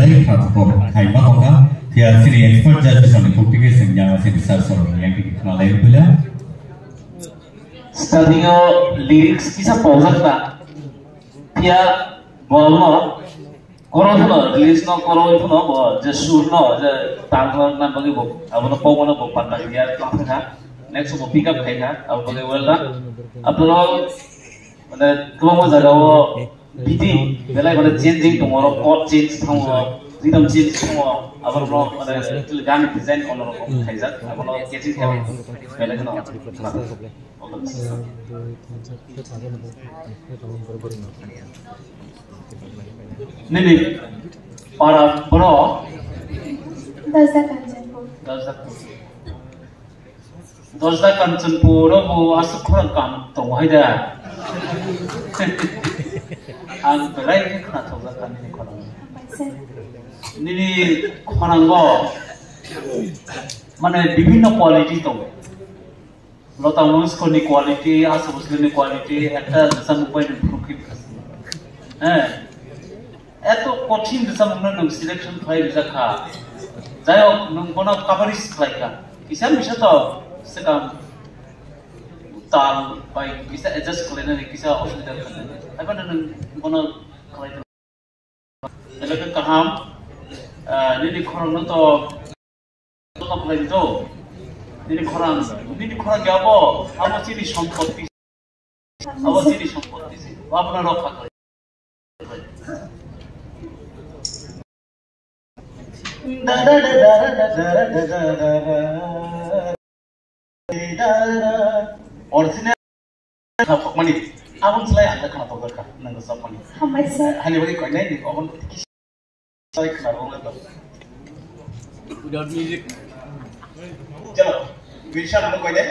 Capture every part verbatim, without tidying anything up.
Khaima tongkha, phiya chini expert judges ni kok tike sengya chini sir sir yang tike khna lai pula. Starting o lyrics kisa pojak ta, phiya bolno koro no lyrics no koro no bo je sur no je tang no na bagi bo abono pogmano bo panda ya tang kha. Next bo pick up khai kha, abo bagi well done. After all, mane, kwbangma jaga o biti belai mane changing tongo, oro chord change tongo, rhythm change tongo, abo no mane actually gan design ono rok khaijak, abo no catching khe belai kheno. Nini para bro. Dajda Kanchanpur. Dajda Kanchanpur. Dajda Kanchanpur o bo aswk khorang kam tongo hai da. Ang belai khe khna thokjak kha nini khorang. Nini khorang o mane bibhinno quality tongo. Lota Mangeshkar ni quality, Asha Bhosle ni quality, ekta rwchapmung bai nwng phunukgwi mano. Eh, eto kothin rwchapmung no nwng selection khlai rijak kha. Jai hok, nwng bono coverage khlai kha. Kisa misa to swkang tal bai kisa adjust khlainani kisa osubida kha. Haibano nwng bono khlai Belai khe kaham, ah, nini khorang no to, to khlai di to. Nini khorang, nini khorang ya bo, abo chini sompotti. Abo chini sompotti se. Abo no rokha khlai. Original khapokmani, aboni slai ang khana tokjak kha, nang rwchapmani. Hambai sir. Hani bagwi koinai ni, oboni kisa slai khna rwgwlai tong. Without music. Chalo, Birsha no koinai.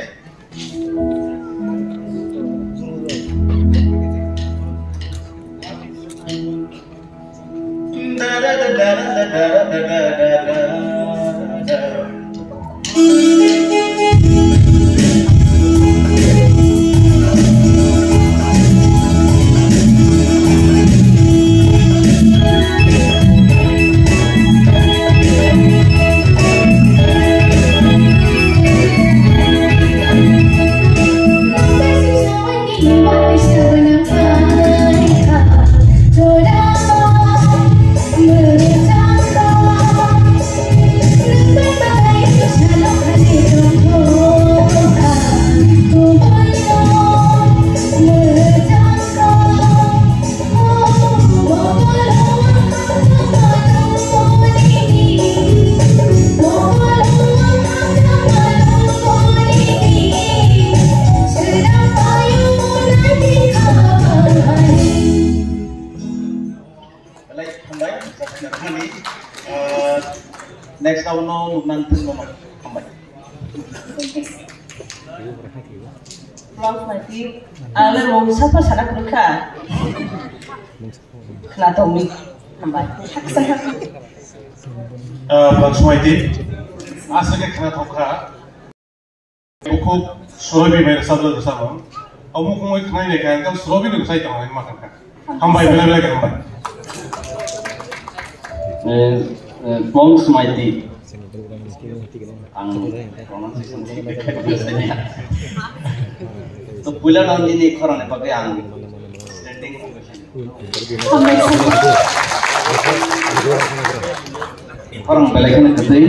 Belai hambai, sakna thani. Ah, next round no nukna thung no hambai. Vlog mati, ale mung sapa sana kurukha. Khna tongni hambai. Ah, vlog smaiti, asake khna thokha. Bukhuk Surobi bai rwchapjak rwchapmung. Omo wngwi khwnai naikha, ang Surobi ni bwsai tongo hinwi ma kha. Hambai, belai belai khe hambai. Eh, eh, Bong Smaiti. Ang pronunciation thik khe khe bwsai ya. To puila no nini khorang ni bagwi ang standing ovation. Khorang belai kheno kwtwi.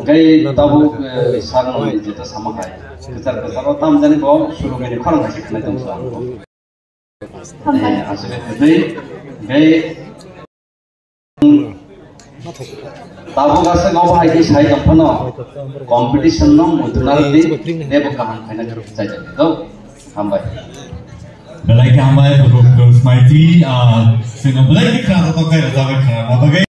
Gai tabuk, eh, sarno jeta sama hai. Kwchar kwcharo tam jani bo Surobini khorang hai se khwnai tong sa. Eh, aswk kwtwi. Gai tabuk aswk obo hai khe sai tong phano competition no muitu narwkdi, nebo kaham khaina chai tong do. Hambai. Belai khe hambai, Bukhuk Smaiti, ah, chwngno belai khe khna tongthok khe rwchapwi khna bagwi.